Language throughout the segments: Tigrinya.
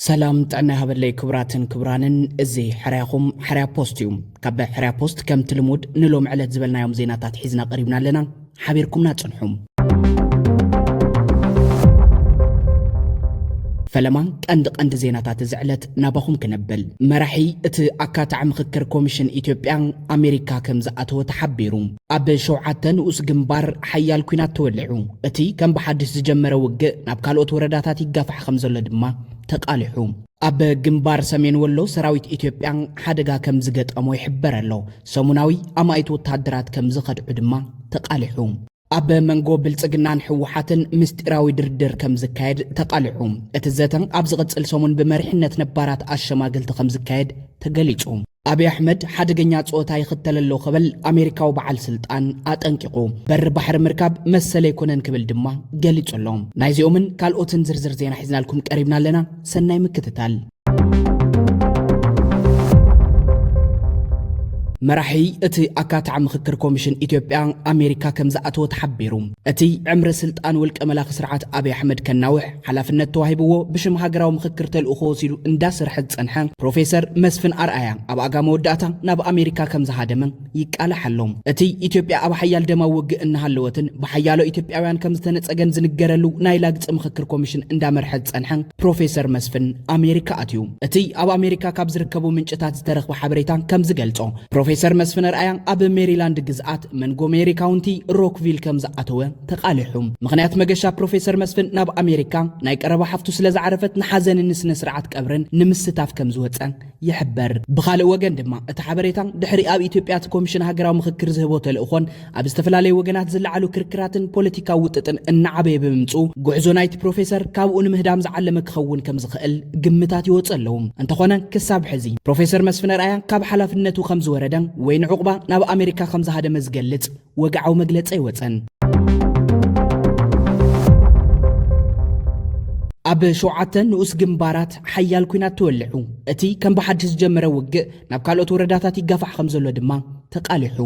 ሰላም ጥዕና ይሃበለይ ክቡራትን ክቡራንን፣ እዚ ሕርያኹም ሕርያ ፖስት እዩ። ካብ ሕርያ ፖስት ከምቲ ልሙድ ንሎም ዕለት ዝበልናዮም ዜናታት ሒዝና ቀሪብና ኣለና። ሓቢርኩምና ጽንሑ። ፈለማ ቀንዲ ቀንዲ ዜናታት እዚ ዕለት ናባኹም ክነብል። መራሒ እቲ ኣካታዒ ምኽክር ኮሚሽን ኢትዮጵያ ኣሜሪካ ከም ዝኣተወ ተሓቢሩ። ኣብ ሸውዓተ ንኡስ ግንባር ሓያል ኲናት ተወሊዑ። እቲ ከም ብሓድሽ ዝጀመረ ውግእ ናብ ካልኦት ወረዳታት ይጋፋሕ ከም ዘሎ ድማ ተቓሊሑ። ኣብ ግንባር ሰሜን ወሎ ሰራዊት ኢትዮጵያ ሓደጋ ከም ዝገጠሞ ይሕበር ኣሎ። ሰሙናዊ ኣማኢት ወታደራት ከም ዝኸድዑ ድማ ተቓሊሑ። ኣብ መንጎ ብልጽግናን ህወሓትን ምስጢራዊ ድርድር ከም ዝካየድ ተቓሊሑ። እቲ ዘተ ኣብ ዝቕጽል ሰሙን ብመሪሕነት ነባራት ኣሸማገልቲ ከም ዝካየድ ተገሊጹ። ኣብይ ኣሕመድ ሓደገኛ ጾታ ይኽተል ኣሎ ክብል ኣሜሪካዊ በዓል ስልጣን ኣጠንቂቑ። በሪ ባሕሪ ምርካብ መሰል ኣይኮነን ክብል ድማ ገሊጹ ኣሎ። ናይዚኦምን ካልኦትን ዝርዝር ዜና ሒዝናልኩም ቀሪብና ኣለና። ሰናይ ምክትታል። መራሒ እቲ ኣካታዕ ምኽክር ኮሚሽን ኢትዮጵያ ኣሜሪካ ከም ዝኣተወ ተሓቢሩ። እቲ ዕምሪ ስልጣን ውልቀ መላኺ ስርዓት ኣብይ ኣሕመድ ከናውሕ ሓላፍነት ተዋሂብዎ ብሽም ሃገራዊ ምኽክር ተልእኾ ወሲዱ እንዳሰርሐ ዝጸንሐ ፕሮፌሰር መስፍን ኣርኣያ ኣብ ኣጋ መወዳእታ ናብ ኣሜሪካ ከም ዝሃደመ ይቃላሕ ኣሎ። እቲ ኢትዮጵያ ኣብ ሓያል ደማዊ ውግእ እናሃለወትን ብሓያሎ ኢትዮጵያውያን ከም ዝተነጸገን ዝንገረሉ ናይ ላግጺ ምኽክር ኮሚሽን እንዳመርሐ ዝጸንሐ ፕሮፌሰር መስፍን ኣሜሪካ ኣትዩ። እቲ ኣብ ኣሜሪካ ካብ ዝርከቡ ምንጭታት ዝተረኽበ ሓበሬታ ከም ዝገልጾ፣ ፕሮፌሰር መስፍን ኣርኣያ ኣብ ሜሪላንድ ግዝኣት መንጎሜሪ ካውንቲ ሮክቪል ከም ዝኣተወ ተቓሊሑ። ምኽንያት መገሻ ፕሮፌሰር መስፍን ናብ ኣሜሪካ ናይ ቀረባ ሓፍቱ ስለ ዝዓረፈት ንሓዘንን ንስነ ስርዓት ቀብርን ንምስታፍ ከም ዝወጸ ይሕበር። ብኻልእ ወገን ድማ እቲ ሓበሬታ ድሕሪ ኣብ ኢትዮጵያ እቲ ኮሚሽን ሃገራዊ ምኽክር ዝህቦ ተልእኾን ኣብ ዝተፈላለዩ ወገናት ዝለዓሉ ክርክራትን ፖለቲካዊ ውጥጥን እናዓበየ ብምምጽኡ፣ ጉዕዞ ናይቲ ፕሮፌሰር ካብኡ ንምህዳም ዝዓለመ ክኸውን ከም ዝኽእል ግምታት ይወጹ ኣለዉ። እንተኾነ ክሳብ ሕዚ ፕሮፌሰር መስፍን ኣርኣያ ካብ ሓላፍነቱ ከም ዝወረደ ወይ ንዕቑባ ናብ ኣሜሪካ ከም ዝሃደመ ዝገልጽ ወግዓዊ መግለጺ ኣይወጸን። ኣብ ሸውዓተ ንኡስ ግንባራት ሓያል ኲናት ተወሊዑ። እቲ ከም ብሓድሽ ዝጀመረ ውግእ ናብ ካልኦት ወረዳታት ይጋፋሕ ከም ዘሎ ድማ ተቓሊሑ።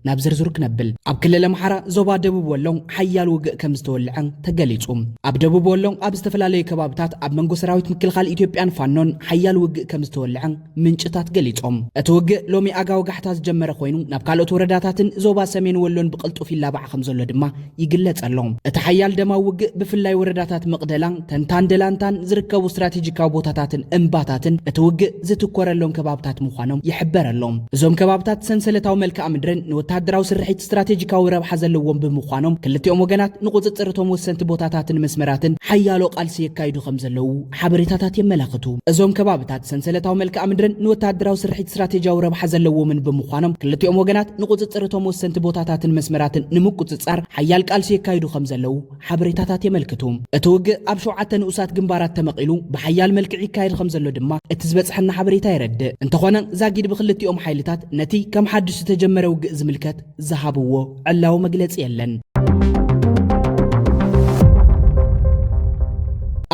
ናብ ዝርዝሩ ክነብል፣ ኣብ ክልል ኣምሓራ ዞባ ደቡብ ወሎ ሓያል ውግእ ከም ዝተወልዐ ተገሊጹ። ኣብ ደቡብ ወሎ ኣብ ዝተፈላለዩ ከባብታት ኣብ መንጎ ሰራዊት ምክልኻል ኢትዮጵያን ፋኖን ሓያል ውግእ ከም ዝተወልዐ ምንጭታት ገሊጾም። እቲ ውግእ ሎሚ ኣጋ ወጋሕታ ዝጀመረ ኮይኑ፣ ናብ ካልኦት ወረዳታትን ዞባ ሰሜን ወሎን ብቕልጡፍ ይላባዕ ከም ዘሎ ድማ ይግለጽ ኣሎ። እቲ ሓያል ደማዊ ውግእ ብፍላይ ወረዳታት መቕደላ፣ ተንታን ደላንታን ዝርከቡ ስትራቴጂካዊ ቦታታትን እምባታትን እቲ ውግእ ዝትኮረሎም ከባብታት ምዃኖም ይሕበር ኣሎ። እዞም ከባብታት ሰንሰለታዊ መልክዓ ምድርን ንወታደራዊ ስርሒት ስትራቴጂካዊ ረብሓ ዘለዎም ብምዃኖም፣ ክልቲኦም ወገናት ንቁጽጽር እቶም ወሰንቲ ቦታታትን መስመራትን ሓያሎ ቃልሲ የካይዱ ከም ዘለዉ ሓበሬታታት የመላኽቱ። እዞም ከባብታት ሰንሰለታዊ መልክዓ ምድርን ንወታደራዊ ስርሒት ስትራቴጂያዊ ረብሓ ዘለዎምን ብምዃኖም፣ ክልቲኦም ወገናት ንቁጽጽር እቶም ወሰንቲ ቦታታትን መስመራትን ንምቁጽጻር ሓያል ቃልሲ የካይዱ ከም ዘለዉ ሓበሬታታት የመልክቱ። እቲ ውግእ ኣብ ሸውዓተ ንኡሳት ግንባራት ተመቒሉ ብሓያል መልክዕ ይካየድ ከም ዘሎ ድማ እቲ ዝበጽሐና ሓበሬታ የረድእ። እንተኾነ፣ ዛጊድ ብክልቲኦም ሓይልታት ነቲ ከም ሓድሽ ዝተጀመረ ውግእ ዝምልከት ዝሃብዎ ዕላዊ መግለጺ የለን።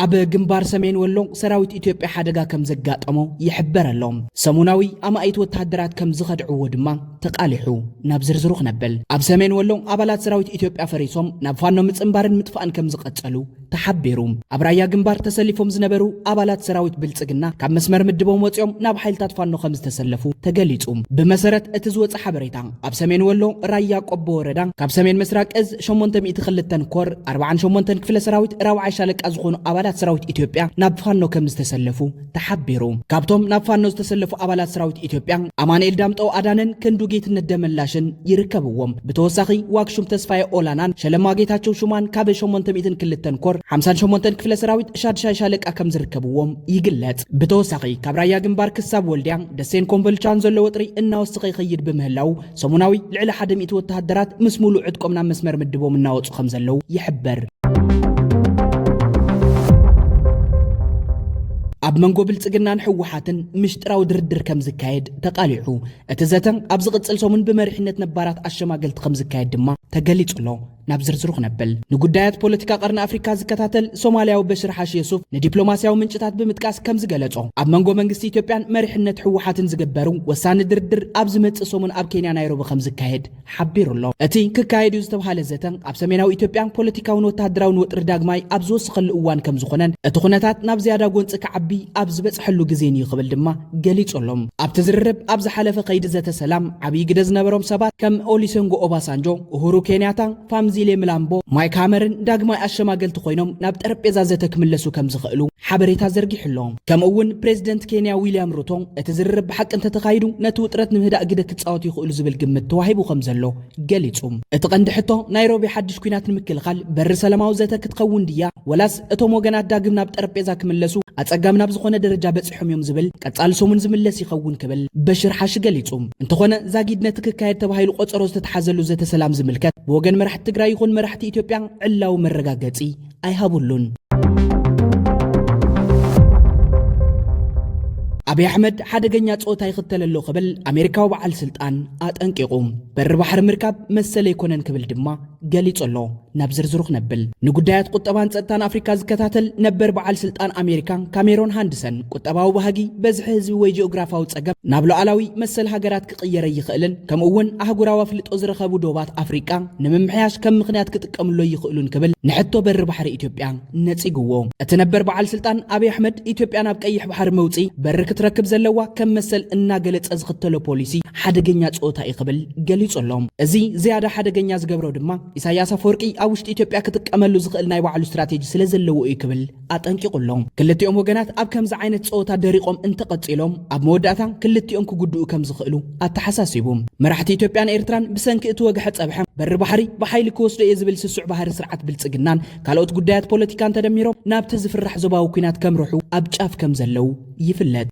ኣብ ግንባር ሰሜን ወሎ ሰራዊት ኢትዮጵያ ሓደጋ ከም ዘጋጠሞ ይሕበር ኣሎ። ሰሙናዊ ኣማኢት ወተሃደራት ከም ዝኸድዕዎ ድማ ተቃሊሑ። ናብ ዝርዝሩ ክነብል፣ ኣብ ሰሜን ወሎ ኣባላት ሰራዊት ኢትዮጵያ ፈሪሶም ናብ ፋኖ ምጽንባርን ምጥፋእን ከም ዝቐጸሉ ተሓቢሩ። ኣብ ራያ ግንባር ተሰሊፎም ዝነበሩ ኣባላት ሰራዊት ብልጽግና ካብ መስመር ምድቦም ወጺኦም ናብ ሓይልታት ፋኖ ከም ዝተሰለፉ ተገሊጹ። ብመሰረት እቲ ዝወጸ ሓበሬታ፣ ኣብ ሰሜን ወሎ ራያ ቆቦ ወረዳ ካብ ሰሜን ምስራቅ እዝ ሸሞንተ ሚእቲ ክልተን ኮር ኣርባዓን ሸሞንተን ክፍለ ሰራዊት ራብዓይ ሻለቃ ዝኾኑ ኣባላት ሰራዊት ኢትዮጵያ ናብ ፋኖ ከም ዝተሰለፉ ተሓቢሩ። ካብቶም ናብ ፋኖ ዝተሰለፉ ኣባላት ሰራዊት ኢትዮጵያ፣ ኣማኑኤል ዳምጠው ኣዳነን ክንዱ ጌትነት ደመላሽን ይርከብዎም። ብተወሳኺ ዋክሹም ተስፋዬ ኦላናን ሸለማ ጌታቸው ሹማን ካብ ሸሞንተ ሚእትን ክልተን ኮር ሓምሳን ሸሞንተን ክፍለ ሰራዊት ሻድሻይ ሻለቃ ከም ዝርከብዎም ይግለጽ። ብተወሳኺ ካብ ራያ ግንባር ክሳብ ወልድያ፣ ደሴን ኮምቦልቻን ዘሎ ወጥሪ እናወሰኸ ይኸይድ ብምህላው፣ ሰሙናዊ ልዕሊ ሓደ ሚእቲ ወተሃደራት ምስ ሙሉእ ዕጥቆም ናብ መስመር ምድቦም እናወጹ ከም ዘለዉ ይሕበር። ኣብ መንጎ ብልጽግናን ህወሓትን ምሽጥራዊ ድርድር ከም ዝካየድ ተቃሊዑ። እቲ ዘተ ኣብ ዝቕጽል ሰሙን ብመሪሕነት ነባራት ኣሸማገልቲ ከም ዝካየድ ድማ ተገሊጹ ኣሎ። ናብ ዝርዝሩ ክነብል፣ ንጉዳያት ፖለቲካ ቀርኒ ኣፍሪካ ዝከታተል ሶማልያዊ በሽር ሓሺ የሱፍ ንዲፕሎማስያዊ ምንጭታት ብምጥቃስ ከም ዝገለጾ፣ ኣብ መንጎ መንግስቲ ኢትዮጵያን መሪሕነት ህወሓትን ዝግበሩ ወሳኒ ድርድር ኣብ ዝመጽእ ሰሙን ኣብ ኬንያ ናይሮቢ ከም ዝካየድ ሓቢሩ ኣሎ። እቲ ክካየድ እዩ ዝተባሃለ ዘተ ኣብ ሰሜናዊ ኢትዮጵያ ፖለቲካውን ወተሃደራውን ወጥሪ ዳግማይ ኣብ ዝወሰኸሉ እዋን ከም ዝኾነን እቲ ኩነታት ናብ ዝያዳ ጎንፂ ክዓቢ ኣብ ዝበፅሐሉ ግዜን እዩ ክብል ድማ ገሊጹ ኣሎ። ኣብቲ ዝርርብ ኣብ ዝሓለፈ ከይዲ ዘተ ሰላም ዓብዪ ግደ ዝነበሮም ሰባት ከም ኦሊሰንጎ ኦባሳንጆ፣ ኡሁሩ ኬንያታ፣ ፋምዚሌ ምላምቦ፣ ማይክ ሃመርን ዳግማይ ኣሸማገልቲ ኮይኖም ናብ ጠረጴዛ ዘተ ክምለሱ ከም ዝኽእሉ ሓበሬታ ዘርጊሑ ኣሎ። ከምኡ እውን ፕሬዚደንት ኬንያ ዊልያም ሩቶ እቲ ዝርርብ ብሓቂ እንተተኻይዱ ነቲ ውጥረት ንምህዳእ ግደ ክጻወት ይኽእሉ ዝብል ግምት ተዋሂቡ ከም ዘሎ ገሊጹ። እቲ ቀንዲ ሕቶ ናይሮቢ ሓድሽ ኲናት ንምክልኻል በሪ ሰላማዊ ዘተ ክትኸውን ድያ ወላስ እቶም ወገናት ዳግም ናብ ጠረጴዛ ክምለሱ ኣጸጋሚ ናብ ዝኾነ ደረጃ በጺሖም እዮም ዝብል ቀጻሊ ሰሙን ዝምለስ ይኸውን ክብል በሽር ሓሺ ገሊጹ። እንተኾነ ዛጊድ ነቲ ክካየድ ተባሂሉ ቆጸሮ ዝተተሓዘሉ ዘተ ሰላም ዝምልከት ብወገን መራሕቲ ትግራይ ይኹን መራሕቲ ኢትዮጵያ ዕላዊ መረጋገጺ ኣይሃቡሉን። ኣብይ ኣሕመድ ሓደገኛ ጾታ ይኽተል ኣሎ ክብል ኣሜሪካዊ በዓል ስልጣን ኣጠንቂቑ። በሪ ባሕሪ ምርካብ መሰል ኣይኮነን ክብል ድማ ገሊጹ ኣሎ። ናብ ዝርዝሩ ክነብል፣ ንጉዳያት ቁጠባን ጸጥታን ኣፍሪካ ዝከታተል ነበር በዓል ስልጣን ኣሜሪካ ካሜሮን ሃንድሰን፣ ቁጠባዊ ባህጊ፣ በዝሒ ህዝቢ ወይ ጂኦግራፋዊ ጸገም ናብ ሉዓላዊ መሰል ሃገራት ክቕየር ኣይኽእልን፣ ከምኡ እውን ኣህጉራዊ ኣፍልጦ ዝረኸቡ ዶባት ኣፍሪቃ ንምምሕያሽ ከም ምኽንያት ክጥቀምሉ ኣይኽእሉን ክብል ንሕቶ በሪ ባሕሪ ኢትዮጵያ ነጺግዎ። እቲ ነበር በዓል ስልጣን ኣብይ ኣሕመድ ኢትዮጵያ ናብ ቀይሕ ባሕሪ መውጽኢ በሪ ክትረክብ ዘለዋ ከም መሰል እናገለጸ ዝኽተሎ ፖሊሲ ሓደገኛ ጸወታ እዩ ክብል ገሊጹ ኣሎ። እዚ ዝያዳ ሓደገኛ ዝገብሮ ድማ ኢሳያስ ኣፈወርቂ ኣብ ውሽጢ ኢትዮጵያ ክጥቀመሉ ዝኽእል ናይ ባዕሉ ስትራቴጂ ስለ ዘለዎ እዩ ክብል ኣጠንቂቑ ኣሎ። ክልቲኦም ወገናት ኣብ ከምዚ ዓይነት ጸወታ ደሪቖም እንተቐጺሎም ኣብ መወዳእታ ክልቲኦም ክጉድኡ ከም ዝኽእሉ ኣተሓሳሲቡ። መራሕቲ ኢትዮጵያን ኤርትራን ብሰንኪ እቲ ወግሐ ጸብሐ በሪ ባሕሪ ብሓይሊ ክወስዶ እየ ዝብል ስሱዕ ባህሪ ስርዓት ብልጽግናን ካልኦት ጉዳያት ፖለቲካን ተደሚሮም ናብቲ ዝፍራሕ ዞባዊ ኲናት ከምርሑ ኣብ ጫፍ ከም ዘለዉ ይፍለጥ።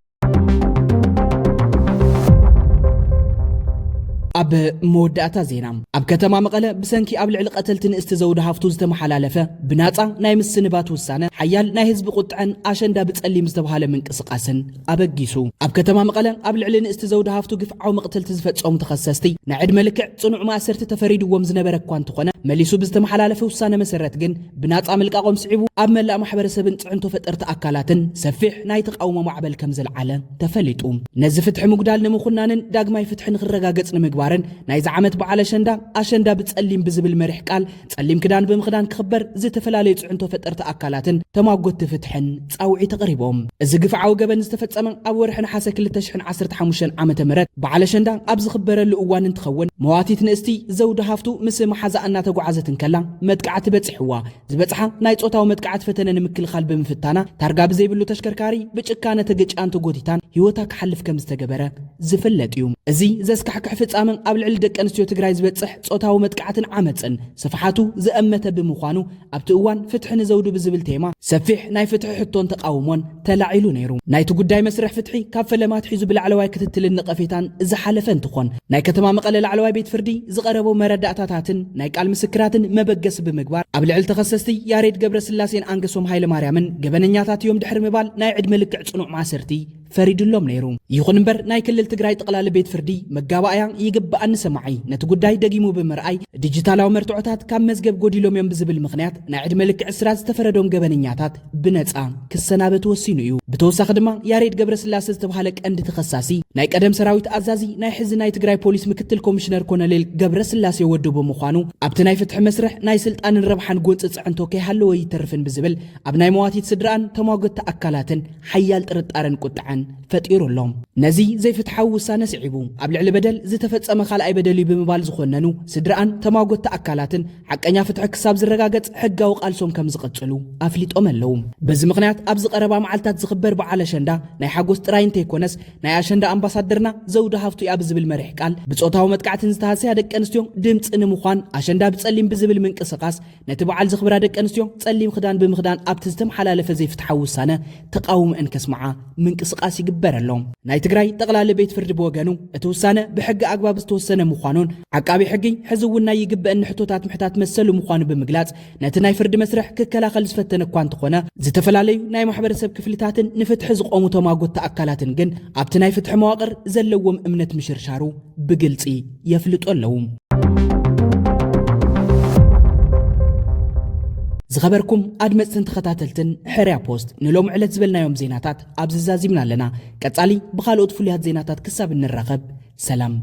ኣብ መወዳእታ ዜና፣ ኣብ ከተማ መቐለ ብሰንኪ ኣብ ልዕሊ ቀተልቲ ንእስቲ ዘውዲ ሃፍቱ ዝተመሓላለፈ ብናጻ ናይ ምስንባት ውሳነ ሓያል ናይ ህዝቢ ቁጥዐን ኣሸንዳ ብጸሊም ዝተባሃለ ምንቅስቃስን ኣበጊሱ። ኣብ ከተማ መቐለ ኣብ ልዕሊ ንእስቲ ዘውዲ ሃፍቱ ግፍዓዊ መቕተልቲ ዝፈጸሙ ተኸሰስቲ ናይ ዕድመ ልክዕ ጽኑዕ ማእሰርቲ ተፈሪድዎም ዝነበረ እኳ እንተኾነ፣ መሊሱ ብዝተመሓላለፈ ውሳነ መሰረት ግን ብናጻ ምልቃቖም ስዒቡ ኣብ መላእ ማሕበረሰብን ጽዕንቶ ፈጠርቲ ኣካላትን ሰፊሕ ናይ ተቓውሞ ማዕበል ከም ዘልዓለ ተፈሊጡ። ነዚ ፍትሒ ምጉዳል ንምኹናንን ዳግማይ ፍትሒ ንክረጋገጽ ንምግባርን ናይዚ ዓመት በዓል ኣሸንዳ፣ ኣሸንዳ ብጸሊም ብዝብል መሪሕ ቃል ጸሊም ክዳን ብምኽዳን ክኽበር ዝተፈላለዩ ጽዕንቶ ፈጠርቲ ኣካላትን ተማጎትቲ ፍትሕን ጻውዒት ኣቕሪቦም። እዚ ግፍዓዊ ገበን ዝተፈጸመ ኣብ ወርሒ ነሓሰ ክልተ ሽሕን ዓሰርተ ሓሙሽተን ዓመተ ምህረት በዓል ኣሸንዳ ኣብ ዝኽበረሉ እዋን እንትኸውን፣ መዋቲት ንእስቲ ዘውዲ ሃፍቱ ምስ መሓዛ እናተጓዓዘት እንከላ መጥቃዕቲ በጺሕዋ። ዝበጽሓ ናይ ጾታዊ መጥቃዕቲ ፈተነ ንምክልኻል ብምፍታና፣ ታርጋ ብዘይብሉ ተሽከርካሪ ብጭካነ ተገጭያን ተጎቲታን ህይወታ ክሓልፍ ከም ዝተገበረ ዝፍለጥ እዩ። እዚ ዘስካሕክሕ ፍጻመ ኣብ ልዕሊ ደቂ ኣንስትዮ ትግራይ ዝበጽሕ ጾታዊ መጥቃዕትን ዓመጽን ስፍሓቱ ዘእመተ ብምዃኑ፣ ኣብቲ እዋን ፍትሒ ንዘውዱ ብዝብል ቴማ ሰፊሕ ናይ ፍትሒ ሕቶን ተቓውሞን ተላዒሉ ነይሩ። ናይቲ ጉዳይ መስርሕ ፍትሒ ካብ ፈለማ ኣትሒዙ ብላዕለዋይ ክትትልን ነቐፌታን ዝሓለፈ እንትኾን፣ ናይ ከተማ መቐለ ላዕለዋይ ቤት ፍርዲ ዝቐረቡ መረዳእታታትን ናይ ቃል ምስክራትን መበገሲ ብምግባር፣ ኣብ ልዕሊ ተኸሰስቲ ያሬድ ገብረስላሴን ኣንገሶም ሃይለማርያምን ገበነኛታት እዮም ድሕሪ ምባል ናይ ዕድመ ልክዕ ጽኑዕ ማእሰርቲ ፈሪዱሎም ነይሩ። ይኹን እምበር፣ ናይ ክልል ትግራይ ጠቕላሊ ቤት ፍርዲ መጋባእያ ይግባኣኒ ሰማዒ ነቲ ጉዳይ ደጊሙ ብምርኣይ፣ ዲጂታላዊ መርትዖታት ካብ መዝገብ ጎዲሎም እዮም ብዝብል ምኽንያት ናይ ዕድመ ልክዕ እስራት ዝተፈረዶም ገበነኛታት ብነጻ ክሰናበቱ ወሲኑ እዩ። ብተወሳኺ ድማ፣ ያሬድ ገብረስላሴ ዝተባሃለ ቀንዲ ተኸሳሲ፣ ናይ ቀደም ሰራዊት ኣዛዚ፣ ናይ ሕዚ ናይ ትግራይ ፖሊስ ምክትል ኮሚሽነር ኮሎኔል ገብረስላሴ ወዱ ብምዃኑ፣ ኣብቲ ናይ ፍትሒ መስርሕ ናይ ስልጣንን ረብሓን ጎንፂ ፅዕንቶ ከይሃለወ ይተርፍን ብዝብል ኣብ ናይ መዋቲት ስድራኣን ተሟገቲ ኣካላትን ሓያል ጥርጣረን ቁጥዐን ፈጢሩ ኣሎ። ነዚ ዘይፍትሓዊ ውሳነ ስዒቡ፣ ኣብ ልዕሊ በደል ዝተፈጸመ ካልኣይ በደል እዩ ብምባል ዝኾነኑ ስድራኣን ተሟገቲ ኣካላትን፣ ሓቀኛ ፍትሒ ክሳብ ዝረጋገጽ ሕጋዊ ቃልሶም ከም ዝቐጽሉ ኣፍሊጦም ኣለዉ። በዚ ምኽንያት፣ ኣብዚ ቀረባ መዓልታት ዝኽበር በዓል ኣሸንዳ ናይ ሓጎስ ጥራይ እንተይኮነስ፣ ናይ ኣሸንዳ ኣምባሳደርና ዘውዲ ሃፍቱ እያ ብዝብል መሪሕ ቃል፣ ብጾታዊ መጥቃዕትን ዝተሃስያ ደቂ ኣንስትዮ ድምጺ ንምዃን፣ ኣሸንዳ ብጸሊም ብዝብል ምንቅስቓስ፣ ነቲ በዓል ዘኽብራ ደቂ ኣንስትዮ ጸሊም ክዳን ብምኽዳን ኣብቲ ዝተመሓላለፈ ዘይፍትሓዊ ውሳነ ተቓውሞአን ከስምዓ ምንቅስቓስ ይግበር ኣሎ። ናይ ትግራይ ጠቕላሊ ቤት ፍርዲ ብወገኑ፣ እቲ ውሳነ ብሕጊ ኣግባብ ዝተወሰነ ምዃኑን ዓቃቢ ሕጊ ሕዚ እውን ናይ ይግበአኒ ሕቶታት ምሕታት መሰሉ ምዃኑ ብምግላጽ፣ ነቲ ናይ ፍርዲ መስርሕ ክከላኸል ዝፈተነ እኳ እንተኾነ፣ ዝተፈላለዩ ናይ ማሕበረሰብ ክፍልታትን ንፍትሒ ዝቖሙ ተማጎትቲ ኣካላትን ግን ኣብቲ ናይ ፍትሒ መዋቕር ዘለዎም እምነት ምሽርሻሩ ብግልጺ የፍልጡ ኣለዉ። ዝኸበርኩም ኣድመፅትን ተኸታተልትን ሕርያ ፖስት፣ ንሎም ዕለት ዝበልናዮም ዜናታት ኣብዚ ዛዚምና ኣለና። ቀጻሊ ብኻልኦት ፍሉያት ዜናታት ክሳብ እንራኸብ ሰላም።